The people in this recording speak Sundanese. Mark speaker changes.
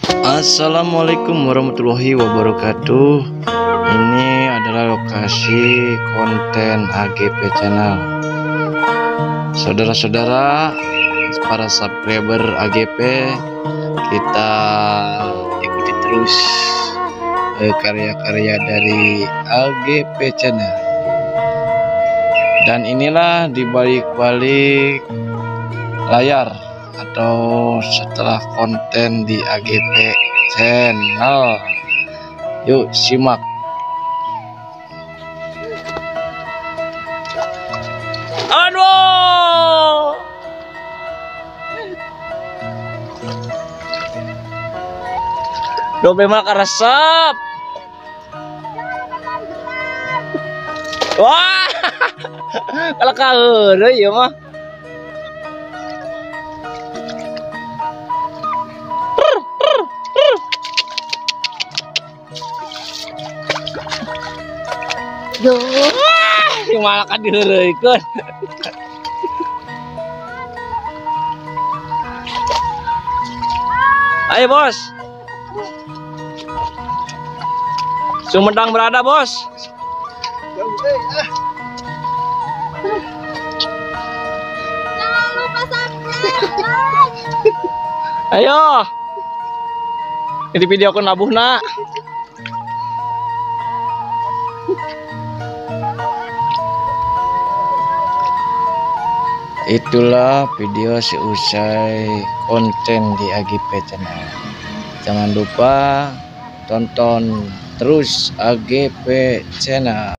Speaker 1: Assalamualaikum warahmatullahi wabarakatuh. Ini adalah lokasi konten AGP Channel. Saudara-saudara, para subscriber AGP, kita ikuti terus karya-karya dari AGP Channel. Dan inilah di balik-balik layar atau setelah konten di AGP Channel. Yuk simak. Aduh, dobe mah karesep. Wah, kalau kaheureuy ieu mah. Wah, malah kan diheureuykeun. Ayo bos, Sumedang berada bos.
Speaker 2: Jangan lupa subscribe.
Speaker 1: Ayo, ini video aku nabuh nak. Itulah video seusai konten di AGP Channel. Jangan lupa tonton terus AGP Channel.